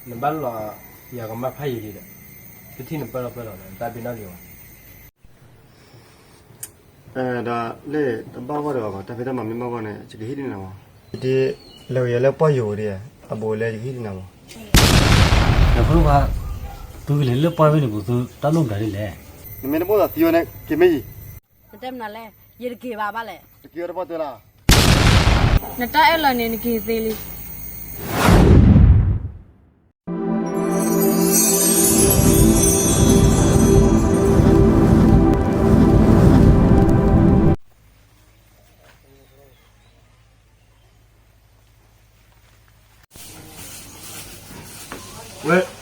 နဘၣ်လီၤယၤကမၣ်ဖးယံာ်လံဒီး, တထံၣ်နပၢၢ်လီၤပၢၢ်လီၤဒီး တၢ်ဘ့ၣ်နီၣ်လံဝဲ. ဒီးလၢတဘၣ်ဂီၢ်ဒီးဘၣ် တၢ်ဖံးတၢ်မၤမ့ၢ်ဘၣ်ဂီၢ်န့ၣ် ယကဟ့ၣ်ဒံးနၤမး. ဒ်လဲၤဝဲယၤလၢပှၢ်ယိာ်ဝဲဒၣ်, အဘူးလဲၤယကဟ့ၣ်ဒံးနၤမး. ဒီးဖိဒိၣ်ခွါ, သုကလဲၤလၢပှၢ်ဖဲန့ၣ်ပူၤ သုတၢ်လိၣ်မတၤဒ်လဲၣ်. နမ့ၢ်တဘၣ်သးသံဝဲန့ၣ် က့ၤမ့ၢ်ယံၤ. နတဲမနုၤလဲၣ်, ယတက့ၤဘၣ်ဘၣ်လဲၣ်. တက့ၤဝဲတဘၣ်တဲလီၤ. နတၢ်အၢၣ်လီၤန့ၣ် နက့ၤသ့လံ.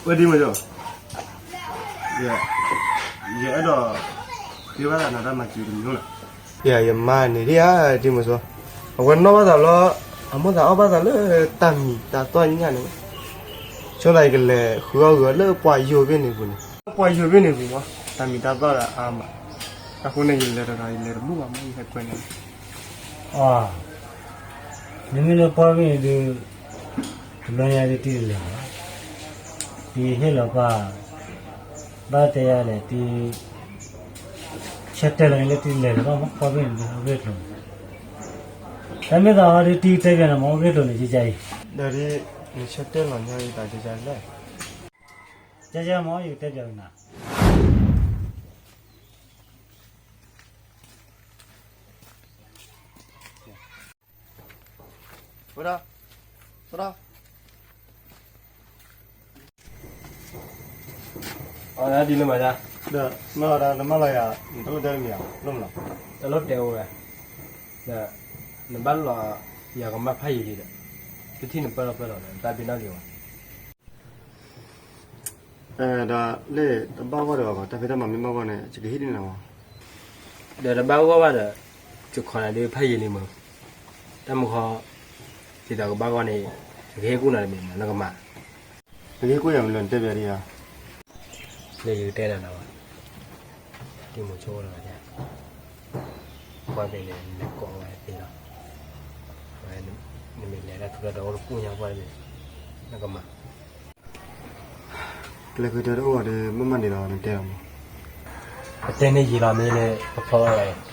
ဝဲဒ်မ့ၢ်, ယအဲၣ်ဒိးသ့ဘၣ်သးနၤတၢ်မၤစၢၤတမံၤလီၤ. ယမၤန့ၣ်ဒ်ဧါ ဒ်မ့ၢ်စီ, အဝဲနီၣ်ဘၣ်သးလီၤ, အမိၣ်သးအီၣ်ဘၣ်သးလၢတၢ်မံၤတၢ်သီညါန့ၣ်, ဆိသးယကလဲၤဃုအီၣ်ဂ့ၤအီၣ်လၢပှၢ်ယိာ်ဖဲန့ၣ်ပူၤန့ၣ်, ပှၢ်ယိာ်ဖဲန့ၣ်ပူၤမး, တၢ်မံၤတၢ်သီဒီးအါမး, အဃိန့ၣ်ယလဲၤတဂၤ ယလဲၤတဘူၣ်ဘၣ်မး ယဟဲကွဲန့ၣ်. အီ, နမ့ၢ်လၢပှၢ်ဖဲန့ၣ်ဒီး တဘျီညါဒ်တံၤတလဲၤဘၣ်, တံၤဟ့ၣ်လီၤပှၢ်, ဘၣ်တဲယၤလဲၣ် တံၤဆၢတဲာ်လီၤန့ၣ်လၢတံၤလဲၤလၢၤဘၣ်မး ပှၢ်ဖဲန့ၣ်ဒီး အဂ့ၢ်ကျိၤန့ၣ်, တၢ်မ့ၢ်သးအီၤဒ်တံၤတဲပၠးန့ၣ်မး အဂ့ၢ်ကျိၤန့ၣ် ကကါအံၤ, ဒီးဒ်နဆၢတဲာ်လီၤညါအံၤ တၢ်ကကါလဲၣ်, ကကါမး ယကတဲပၠးနၤ. ဝဲဒၣ်, ဝဲဒၣ်, အဒ်လၢမၤဒၣ်, ဒီးမၤဒၣ် နမၢလီၤယၤ နတလိၣ်တဲတမံၤဧါ, လိၣ်မးလီၤ, တလိၣ်တဲအိၣ်ဝဲ, ဒီးနဘၣ်လီၤယၤကမၣ်ဖးယံာ်လံဒီး, တထံၣ်နပၢၢ်လီၤပၢၢ်လီၤဒီး တၢ်ဘ့ၣ်နီၣ်လံဝဲ. ဒီးလၢတဘၣ်ဂီၢ်ဒီးဘၣ် တၢ်ဖံးတၢ်မၤမ့ၢ်ဘၣ်ဂီၢ်န့ၣ် ယကဟ့ၣ်ဒံးနၤမး, ဒီးတဘၣ်ဂီၢ်ဘၣ်ဒီး, ယခိးနၤဒ်ဖးယံာ်လံမး, တၢ်မုၢ်ဃီ, ဒ်သိးကဘၣ်ဂီၢ်န့ၣ်, ယကဟ့ၣ်ကူၣ်နၤတမံၤမး နကမၤ, နကဟ့ၣ်ကူၣ်ယၤမနုၤ နတဲပၠးဒံးဧါ, လၢယကတဲနၤလီၤ, တံၤမိၤဆိတဂၤန့ၣ်, ပှၢ်ဖဲန့ၣ် နလဲၤကိးဝဲသ့လီၤ, နမ့ၢ်လဲၤဒၣ်ထူလၢဒီးအိၣ်တကူၣ်ညါပှၢ်တဘ့ၣ်, နကမၤ ကလဲၤဃုာ်ဒီးတအိၣ်ဒီး မ့ၢ်မၤန့ၣ်ဒီး နတဲလီၤမး, ပတဲန့ၢ်ယံာ်လီၤမ့ၢ်န့ၣ် ပဖျီလီၤ,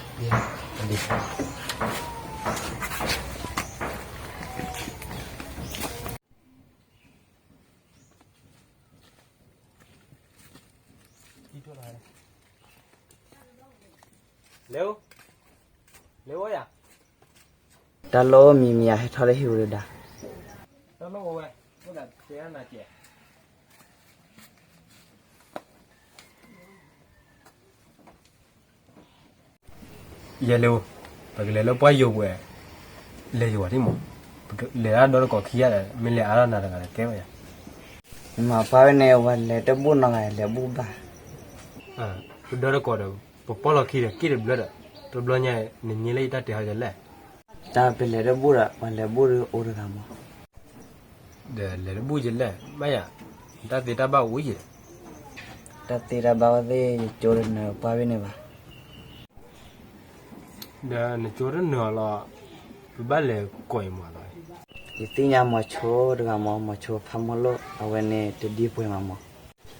ဒ် လဲၤအိၣ်, လဲၤအိၣ်ယၤ, တၢ်လီၢ်အိၣ်မံၤမံၤယၤ ဟဲထီၣ်လၢဟံၣ်ပူၤဒီး, တၢ်လီၢ်အိၣ်ဝဲ, အိၣ်ဒီးတဲနၤကဲ ယဲလၢ, ပကလဲၤလၢပှၢ်ယိာ်ပှဲၤ, လဲၤယိာ်ဝဲဒ်မး, လဲၤဒၣ်ဒီတကိးခံဂၤဒီး မ့ၢ်လဲၤအါထီၣ်နၤတဂၤဒီးကဲဝဲယၤ, မ့ၢ်ပှၢ်ဖဲန့ၣ် ဝဲလဲၤတဘူၣ်နီတဂၤ လဲၤဘူၣ်ဘၣ်, ပဒီတကိးဒီး, ပပီၢ်လီၤခံဒီးက့ၣ်တဘျၢဒီး, တဘျီညါ, နငဲလၢယတၢ်တဲဟီယလဲၣ်, တၢ်ပလဲၤတဘူၣ်ဒီး ပှၤလဲၤဘူၣ်ဒီးအိၣ်တဂၤမး ဒီးလဲၤတဘူၣ်ယလဲၣ် မ့ၢ်ယၤ, တၢ်သ့တၢ်ဘၣ်အိၣ်ယဲ, တၢ်သ့တၢ်ဘၣ်အိၣ်သ့ၣ် ယကၠိတနၢၤပှၢ်ဖဲန့ၣ်ဘၣ်, ဒီးနကၠိတနၢၤအီၤလီၤ, ပဘၣ်လဲၤကိးအံၤမးလီၤ, ယသ့ၣ်ညါမီၤဆိတဂၤမး မီၤဆိဖးမိၢ်လိၣ် အဝဲန့ၣ်တဒ်ပှဲၤမးမး,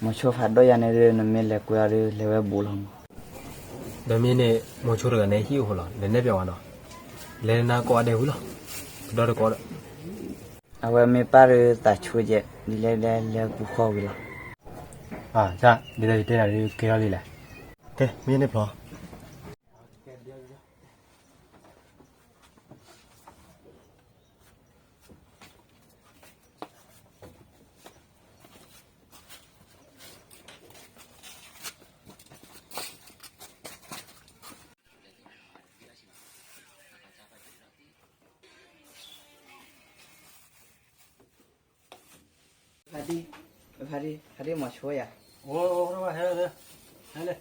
မီၤဆိဖးဒိၣ်ယၤန့ၣ်ဒီး နမ့ၢ်လဲၤကွဲအီၤဒီး လဲၤဝဲဘူးလီၤမး, ဒီးမ့ၢ်န့ၣ် မီၤဆိတဂၤန့ၣ်ဟံၣ်အိၣ်ဃိလီၤ လဲၤနဲၣ်ပၠးဝဲနီၤ, လဲၤနၤကိးဂၤဒဲးဝံၤလီၤ, တဒီတကိးဒီး အဝဲမ့ၢ်ပၢ်ဒီးသးဆိကဲး ဒ်လဲၣ်ဒ်လဲၣ်လဲၤပူၤဃီဝံၤလီၤ, ဒ်သိးယတဲနၤဒ်ကဲထီၣ်လံလဲၣ်, ကဲမ့ၢ်န့ၣ်ဖျီ ဖါတံၢ်, ဖါတံၢ်, ဖါတံၢ်မီၤဆိယၤ, ဟဲလၢ ဒီးယလီ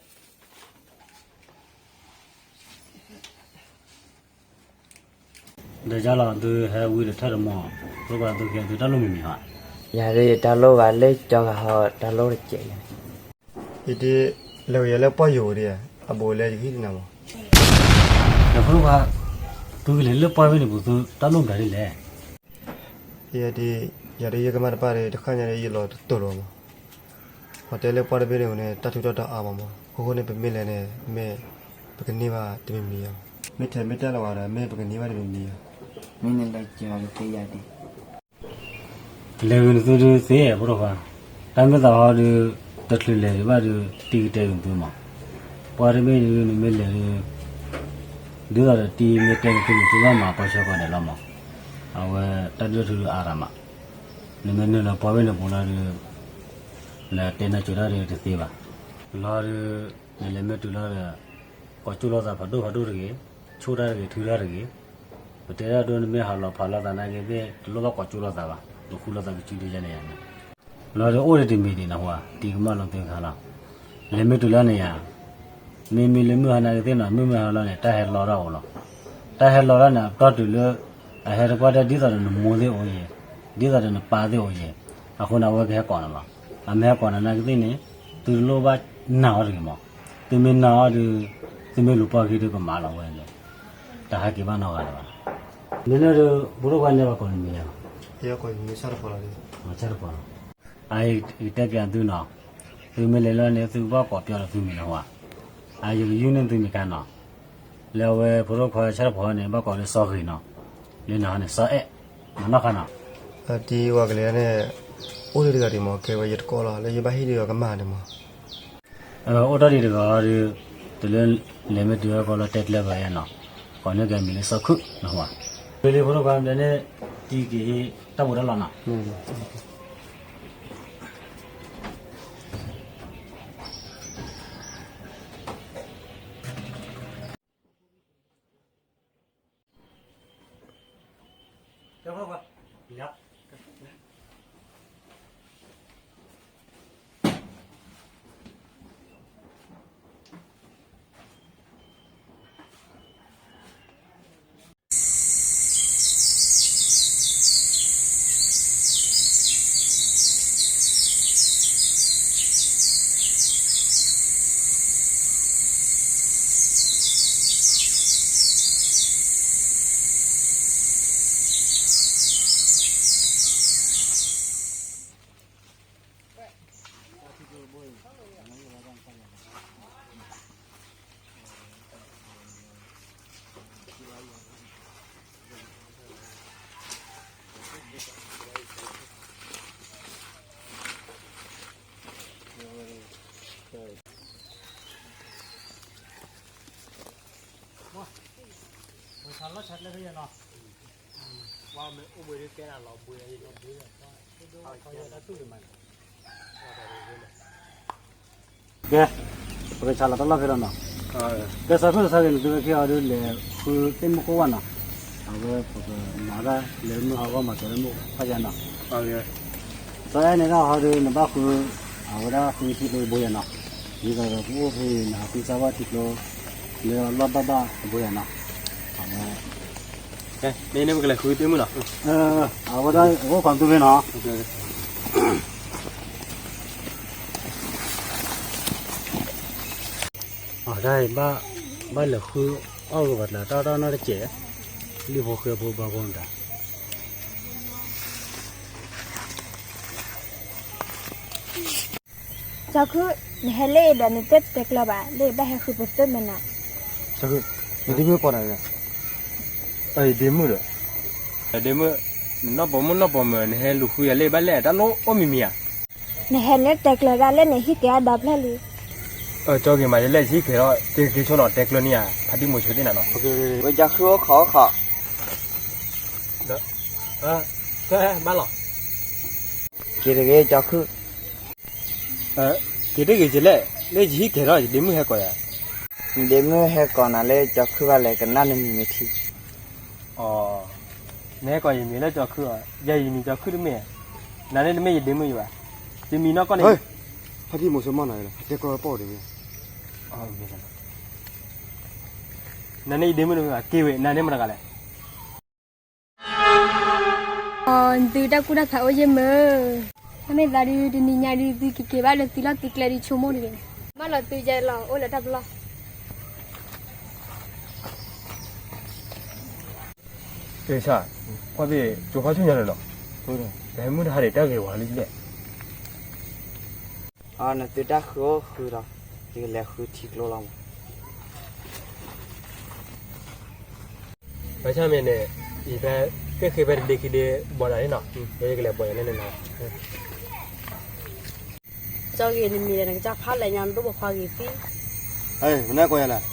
ၤ သုဟဲဝံၤဒီးထၢၣ်တမီၢ်, ပှၤသုကဲသုတၢ်လိၣ်မံၤမံၤဧါ, ယၤဒ်ယတၢ်လိၣ်ဘၣ်လၢကၠီဂၤဟီ တၢ်လိၣ်တကဲးယၤ, ယဒ်လဲၤဝဲယၤလၢပှၢ်ယိာ်ဒံး, အဘူးလဲၤယကဟ့ၣ်ဒံးနၤမး, ဒီးဖိဒိၣ်ခွါ, သုကလဲၤလၢပှၢ်ဖဲန့ၣ်ပူၤ သုတၢ်လိၣ်မတၤဒ်လဲၣ်, ယဒ် ယၤဒ်ယကမၣ်တပၣ်ဒီး တဃၣ်ညါဒီးယလီၤတတိာ်လီၤမး. ပှၤတဲလၢပှၢ်တဘ့ၣ်န့ၣ်န့ၣ် တၢ်ထူးတၢ်တီၤအါမးမး, အဃိန့ၣ် ပမ့ၢ်လဲၤန့ၣ် မ့ၢ်ပကန့ၢ်ဘၣ်တမံၤမံၤဧါ. မ့ၢ်ထဲမ့ၢ်တၢ်လီၤဂာ်ဒီး မ့ၢ်ပကန့ၢ်ဘၣ်တမံၤမံၤဧါ. မ့ၢ်နလဲၤကၢၤဒီးသ့ယၤဒံး လဲၤဂ့ၤနသုဒုးသ့ ဖိဒိၣ်ခွါ, တၢ်မ့ၢ်သးဟီဒုး တချုးလဲၤဒံးဘၣ်ဒုး တံၤကတဲာ်က့ၤနသုမး. ပှၢ်တဘ့ၣ်ဒုး နမ့ၢ်လဲၤဒုး ဒ်သိးဒီးတံၤမ့ၢ်တဲာ်က့ၤနသု နသုဘၣ်မၤပှၤဆၢကီးဒဲးလီၤမး. အဝဲတၢ်ဒုးထူဒုးအါရၤမး, နမ့ၢ်နုာ်လီၤပှၢ်ဘ့ၣ်န့ၣ်ပူၤလီၤဒုး နတဲနၢ်စၢၤတၢ်ဒုးတသ့ဘၣ်. လီၤဒုး နလဲၤမ့ၢ်တုၤလီၤဒီး ကိးကၠူၣ်လိာ်သးဖးဒိၣ်ဖးဒိၣ်တဂ့ၤ, ဆိၣ်တၢ်တဂ့ၤ ထုတၢ်တဂ့ၤ. ပတဲဒၣ်ဒိ နမ့ၢ်ဟးလီၤဖးလိာ်သးနာ်က့သ့ၣ် တလိၣ်ဘၣ်ကိးကၠူၣ်လိာ်သးဘၣ်, နဃုလိာ်သးကစုဒုယါန့ၣ်ယါန့ၣ်. လီၤဒုးအိၣ်ဒံးတမံၤဒံးနဟူဧါ, တံၤကမၣ်လိာ်သ့ခါလီၤ. လဲၤမ့ၢ်တုၤလီၤန့ၣ်ယါ, မ့မ့ၢ်လၢမုၢ်ဟါနာ်က့သ့ၣ်နီၤ မုၢ်မ့ၢ်ဟါလီၤန့ၣ် တၢ်ဟဲလီၤတၢ်အိၣ်လီၤ. တၢ်ဟဲလီၤတၢ်န့ၣ် အပတီၢ်တုၤလၢ အဟဲတကွၢ်တၢ်ဒ်သိးဒီးနမိၢ်သ့ၣ်အိၣ်ယဲၢ်, ဒ်သိးဒီးနပၢ်သ့ၣ်အိၣ်ယဲၢ်, အဃိန့ၣ် အဝဲကဟဲကိးနၤလီၤ. အမ့ၢ်ဟဲကိးနၤနာ်က့သ့ၣ်န့ၣ် သုတလိၣ်ဘၣ်နာ်အီၤတဂ့ၤမး. သုမ့ၢ်နာ်အီၤဒီး သုမ့ၢ်လူၤပှၢ်ဂ့ၤဒီးကမၤလီၤဝဲန့ၣ်, တဟဲက့ၤဘၣ်နီတဂၤလၢၤဘၣ်. မ့ၢ်န့ၣ်ဒီး ဖိဒိၣ်ခွါန့ၣ်ဘၣ်ကိးနမံၤယါ, ယကိးနမံၤဆၣ်တဖီလီၤ, ဆၣ်တဖီလီၤ. အအံၤတဲပၠးသုနီၤ, သုမ့ၢ်လဲၤလီၤန့ၣ် သုကဘၣ်ကိးပၠးဒီးသုမံၤလီၤဝဲ. အယကယူၢ်န့ၢ်သုမံၤခါနီၤ, လၢအဝဲဖိဒိၣ်ခွါဆၣ်တဖီန့ၣ် ဘၣ်ကိးလၢစီဂ့ၤနီၤ, လၢနဟီန့ၣ် စီအဲၣ်, မၤနီၣ်ခါနီၤ. တံၤဝၤကလဲၤန့ၣ် အိၣ်ဒံးတဂၤဒံးမး ကဲဝဲယတကိးလီၤ လၢယဘၣ်ဟ့ၣ်ဒံးအီၤကမၣ်န့ၣ်မး. အိၣ်တ့ၢ်ဒံးတဂၤဒီး တုၤလၢလဲၤမ့ၢ်တုၤအကီၢ်လၢတဲကျၢၤဘၣ်ယါနီၤ, ကိးန့ၢ်က့ၤမံၤလၢစီခုၣ်နီၤဝဲ. လၢလံဖိဒိၣ်ခွါမ့ၢ်န့ၣ် တံၤက့ၤဟ့ၣ်တၢ်ဘူးတၢ်လီၤနီၤ. ကဲ, ပကဆးလီၤတၢ်လီၢ်ဖဲလီၤနီၤ. ကဲ စီၤခိၣ်စီၤဂ့ၤန့ၣ် သုဝဲခံဂၤဒုးလဲၤဃုသ့ၣ်မုၣ်ကိၢ်ဝဲနီၤ, အဝဲပကမၤတၢ်လဲၤမုၢ်ဟးဂီၢ်မၤစၢၤလၢမုၢ်ဖးယါနီၤ. စီၤအဲၣ်န့ၣ်ဒၣ်ဟီဒုး နဘၣ်ဃု အဝဲဒၣ်ဃုထံကျိတဘိယါနီၤ, ဒ်သိးဒီးပအိၣ်ဖဲအံၤ နဟးဃုစၢ်ဘၣ်ထံကျိ လၢအလီၢ်ဘၣ်ဘၣ်တဘိယါနီၤ. အဝဲ မ့ၢ်န့ၣ်ပကလဲၤဃုသ့ၣ်မုၣ်နီၤ. အဝဲဒၣ်အိၣ်ခိးသုဖဲနီၤ. အတၢ်အံၤ ဘၣ်လဲၤဃုအီၣ်ဂ့ၤဘၣ်ကျါ တၢ်တၢ်နီတစဲး, လံၣ်ဖိဃဲဖိဘါဖိမတၤ စီၤခုၣ်, နဟဲလၢအံၤဒီး နတတဲကျၢၤဘၣ် လၢအဘၣ်ဟဲဃုပသ့ၣ်မနၤ. စီၤခုၣ်, နဒ့မုၣ်ကိးနၤ, ယဒ့မုၣ်ဒီး, ဒ့မုၣ်, နနီၢ်ပိာ်မုၣ်နီၢ်ပိာ်မုၣ် နဟဲလူၤဃုယၤလၢဘၣ်လဲၣ် တၢ်လိၣ်အိၣ်မံၤမံၤဧါ. နဟဲလၢတဲကျၢၤဒၣ်လဲၣ်န့ၣ် ဟံၣ်ကဲအဒီဖျၢၣ်လံ. ကၠီဂ့ၤမး ယလဲၣ်ယဟံၣ်ကဲထီၣ် က့ၤက့ၤဆိနီၤ တဲကျၢၤန့ၢ်ယၤ ဖါတံၢ်မိၤဆိသ့ၣ်နၤနီၤ. ဝဲကၠီၤခုၣ်အိၣ်ခိးအိၣ်ခိး, မးလီၤ. က့ၤတဂ့ၤ ကၠီၤခုၣ်, က့ၤတဂ့ၤက့ၤလဲၣ် လၢယဟံၣ်ကဲထီၣ် ယဒ့မုၣ်ဟဲကိးယၤ. နဒ့မုၣ်ဟဲကိးနၤလၢကၠီၤခုၣ်ဘၣ်လဲၣ် ကနၣ်နမံၤမ့ၢ်ထံ. နဟဲကိးယမံၤလၢကၠီၤခုၣ်ဧါ, ယၤယမံၤကၠီၤခုၣ်တမ့ၢ်ဧါ, နၤန့ၣ်တမ့ၢ်ယဒ့မုၣ်ယဘၣ်, ယမံၤနီၢ်ကီၢ်န့ၣ်, ဖါတံၢ်မိၤဆိမၢ်နၤ, တဲကီၢ်ပီၣ်ဒ့မုၣ်, နၤန့ၣ်ယဒ့မုၣ်တမ့ၢ်ဘၣ် က့ၤဝဲ နၤန့ၣ်မတၤတဂၤလဲၣ်. သုတၢ်ကူၣ်တၢ်ဖးအိၣ်ယဲၢ်မုၢ်, တၢ်မ့ၢ်သးဒုး တနံၤညါဒုး သုကက့ၤဘၣ်လၢသုလီၢ်သုကျဲဒုး ဆိကမိၣ်တဂ့ၤ, မၢလီၤသုယဲၢ်လီၤ အိၣ်လၢတၢ်ပလီၢ်. ကဲဆၣ်, ကွၢ်သ့ၣ် ကၠိဖါဆူညါလၢာ်လီၤ, ဟဲမုၢ်တဟါဒံးတၢ်ဂ့ၤဝဲလံလဲၣ်. အ နသုတၢ်ဃုအိၣ်ဃုဒီး ယကလဲၤဃုထံကျိလီၤမး. ဘၣ်ဆၣ်မ့ၢ်န့ၣ် ယဖဲ သ့ၣ်ဃ့ဖဲတဒ့ခံဒ့ဘီနၤလံနီၤ, ယကလဲၤဘီယၤန့ၣ်န့ၣ်လီၤ. ကၠီဂ့ၤ နမံၤဒီးနကစၢ်ဖးလဲၣ်ညါ နဒိၣ်ပိာ်ခွါဂ့ၤသံ. နနၢ်ကွၢ်ယၤလဲၣ်,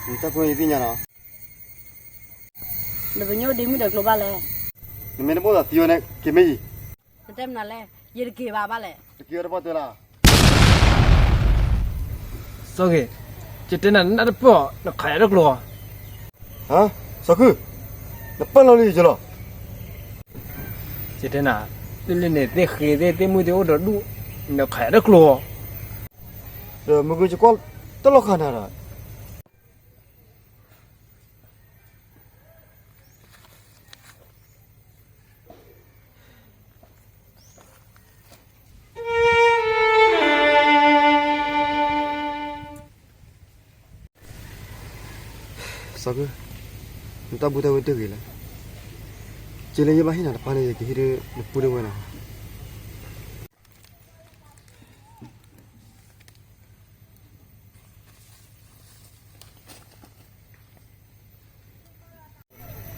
နတၢ်ကွၢ်ယသ့ၣ်ညါနီၤ. နပညိၣ်ဒ့မုၣ်ဒီးကျိဘၣ်လဲၣ်. နမ့ၢ်တဘိၣ်သးသံဝဲန့ၣ် က့ၤမ့ၢ်ယံၤ. နတဲမနုၤလဲၣ်, ယတက့ၤဘၣ်ဘၣ်လဲၣ်. တက့ၤဝဲတဘၣ်တဲလၢ စီၤဂ့ၤ, ယတဲနၤနၢ်တပၢၢ် နခးယၤတကျိၤ. စီၤခု, နပၢၢ်လီၤလံယလီၤ. ယတဲနၤ, သ့ၣ်လၢန့ၣ် သ့ၣ်ဃ့သ့ၣ် သ့ၣ်မုၢ်သ့ၣ်အိၣ်ဒီးဒူၣ်, နခးယၤတကျိၤ. ဒီးမုၢ်ဂုၢ်ယကွၢ်တလီၤခါနၤဒီး စီၤခု, နတၢ်ဘူၣ်တၢ်ဝံတဂ့ၤလဲၣ်. က့လၢယဘၣ်ဟ့ၣ်နၤတပၢ်န့ၣ် ယကဟ့ၣ်ဒ်နပူတဝဲလီၤ.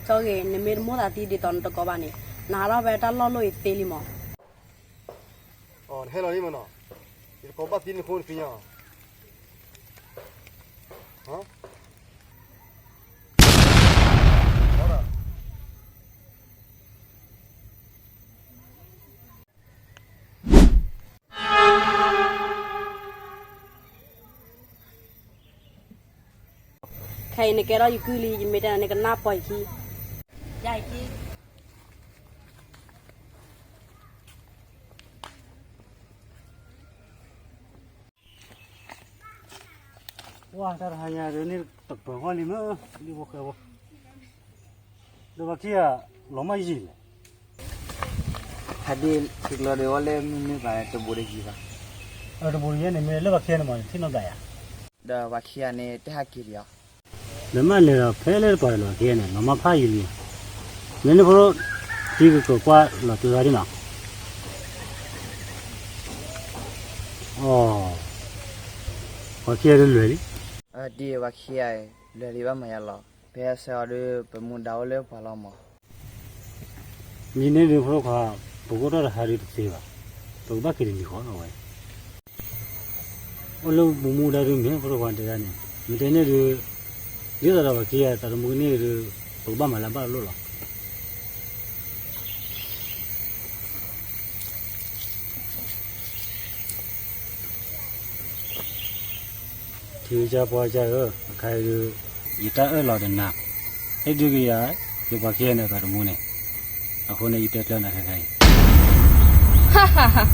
စီၤဂ့ၤ, နမ့ၢ်တမိၣ်သးသံဒ်သိးနတကိးဘၣ်န့ၣ်, နဟးထီၣ်ဖဲတၢ်လီၢ်လီၢ်အံၤသ့လံမး. အ နဟဲလီၤလံမးနီၤ, ယတကိးဘၣ်သံနဃိနသ့ၣ်ညါ. ခဲအံၤနကဲထီၣ်ယကုၢ်လံ, ယမ့ၢ်တဲနၤ နကနၢ်ပီၢ်ယခံ, ယခံ. ဝါ တၢ်တဟါညါဒ်န့ၣ်တပၢၤဃီလံမ့ၢ်, ဒ်ဖိဃဲဖိ, ဒီးပှၤခံဂၤလီၤမၢ်ယံာ်လဲၣ်. ဟးဒ်ထံကျိဒီးဝဲလၢမုၢ်နုာ်ပာ်တဘိးတယံာ်ဘၣ်. တဘိးတယံာ်န့ၣ် မ့ၢ်လၢပှၤခံဂၤန့ၣ် မ့ၢ်လၢဘၣ်ယၤ ဒီးပှၤခံဂၤန့ၣ် တဟဲက့ၤဒံးဧါ. ဒီးမ့ၢ်လဲၤဒီးဖဲလၢပှၤလီၤခံဂၤန့ၣ် လီၤမၢ်ဖးယံာ်လံ. မ့ၢ်န့ၣ်ဖိ, ထံကကၢၤကွၢ်လီၤတုၤဂၤဒ်နီၤ. အီ, ပှၤခံဂၤဒ်လဲၤလံ. ဒ်ပှၤခံဂၤ လဲၤလံဘၣ်မၤယါလီၤ. ဖဲဆဲးအီၤဒ်ပမူဒါအိၣ်လၢပှၤလီၤမး. မ့ၢ်န့ၣ်ဒ်ဖိခွါ, ပကအိၣ်ထီၣ်တဟါဒ်တသ့ဘၣ်, ပကဘၣ်က့ၤတလံၤဃီလီၤဝဲ. အိၣ်လၢပမူဒါဒ်မ့ၢ်ဖိခွါတဲဒၣ်န့ၣ်, မ့ၢ်တဲန့ၣ်ဒ်, ဒ်သိးဒီးပှၤခံဂၤသးသမူကန့ၢ်ဒ်, ပကဘၣ်မၤလၢဘၣ်လိၣ်လီၤ. ထံကစၢ်ပှၤကစၢ်ဧၢ, အခါအံၤဒ်, ယတၢ်အၢၣ်လီၤဒီးနၤ, ဟ့ၣ်ဒုးက့ၤယၤ, ယပှၤခံဂၤန့ၣ်အသးသမူန့ၣ်, အဃိန့ၣ် ယတဲကျၢၤနၤခဲခါအံၤ.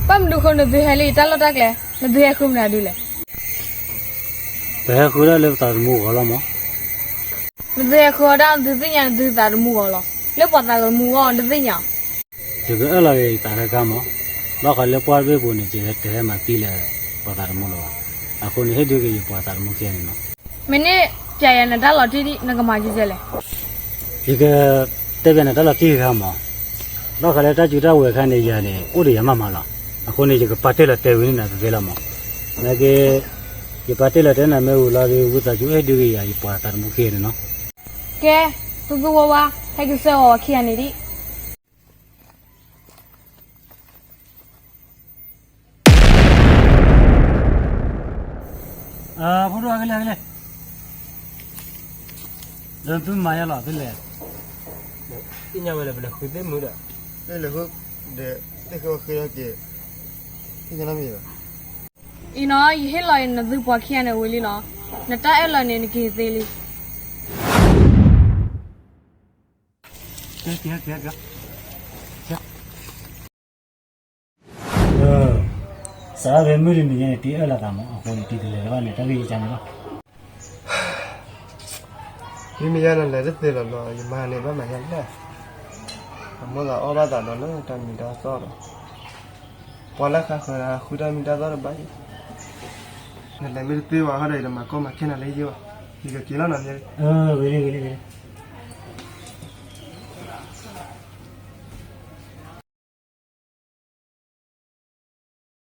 ဘၣ်မနုၤဃိနသုဟဲလၢယတၢ်လီၢ်တၢ်ကျဲ, နသုဟဲဃုမနုၤဒ်လဲၣ်. ပဟဲဃုဒၣ်လၢပသးသမူအဂီၢ်လီၤမး. နသုဟဲဃုအီၤဒၣ်နသုသ့ၣ်ညါနသုသးသမူအဂီၢ်လီၤ. လၢပှၤသးသမူအဂီၢ်နတသ့ၣ်ညါ. ယကအၢၣ်လီၤက့ၤယသးတခါမး, ဘၣ်ဃးလၢပှၢ်တဘ့ၣ်ပူၤန့ၣ် ယတဟဲမၤသံလၢပှၤသးသမူလၢၤဘၣ်. အဃိန့ၣ် ဟ့ၣ်ဒုးက့ၤယပှၤသးသမူခဲန့ၣ်လီၤ. မ့ၢ်န့ၣ်ပျဲယၤနတၢ်လီၤတံၢ်ဒ် နကမၤကဲကဲလဲၣ်. ယကတဲပျဲနတၢ်လီၤတံၢ်တခါမး, ဘၣ်ဃးလၢတၢ်စုတၢ်ဝဲၤခါန့ၣ် ယၤန့ၣ် အိၣ်ဒီးယၤမးမးလီၤ. အဃိန့ၣ် ယကပာ်တ့ၢ်လီၤတဲာ်ဝဲန့ၣ်နၤသ့လီၤမး. နာ်က့, ယပာ်တ့ၢ်လီၤတဲာ်နၤမ့ၢ်ဝံၤလီၤဒီး ဝံသးစူၤဟ့ၣ်ဒုးက့ၤယၤ ယပှၤသးသမူခဲန့ၣ်လီၤ. ကဲ, သူသူဝါဝါ, ဟဲက့ၤဆှၢအီၤပှၤခံဂၤန့ၣ်ဒ် အဖိဒိၣ်အကလဲၣ်ကလဲၣ်, ဒီးသုမၤယါလီၤသုလဲၣ်. သ့ၣ်ညါဝဲလၢပလဲၤဃုသ့ၣ်မုၢ်ဒီး, လဲၤဃု, ဒီးသ့ၣ်ဃုအီၤဃ့ထီၣ်က့ၤ, သ့ၣ်ညါနီတမံၤဘၣ်. အံၤနီၤ ယဟ့ၣ်လီၤနသုပှၤခံဂၤန့ၣ်ဝံၤလံနီၤ, နတၢ်အၢၣ်လီၤန့ၣ် နက့ၤသ့လံ. စးထီၣ်ဖဲမုၢ်တနံၤညါန့ၣ် တံၤအၢၣ်လီၤသးမး, အဃိန့ၣ် တံၤတလဲၤလၢၤဘၣ်န့ၣ် တၢ်ဂ့ၢ်ယကန့ၣ်လီၤ. မ့မ့ၢ်ယၤန့ၣ် လဲၤတသ့လၢၤလီၤ, ယမၤန့ၣ်ဘၣ်မၤယါလဲၣ်, အမိၣ်သးအီၣ်ဘၣ်သးဒီးလၢတၢ်မံၤတၢ်သီဒီး, ပှၤလၢဃးဃၢၤဒီး ဃုတၢ်မံၤတၢ်သီတဘၣ်အံၤ, နလဲၤမ့ၢ်တသ့ဘၣ်ဟီဒီး ယတမၤကီမၤခဲနၤလၢယဘၣ်, ယကက့ၤလီၤနီၤ, ဂ့ၤလံ ဂ့ၤလံ ဂ့ၤလံ.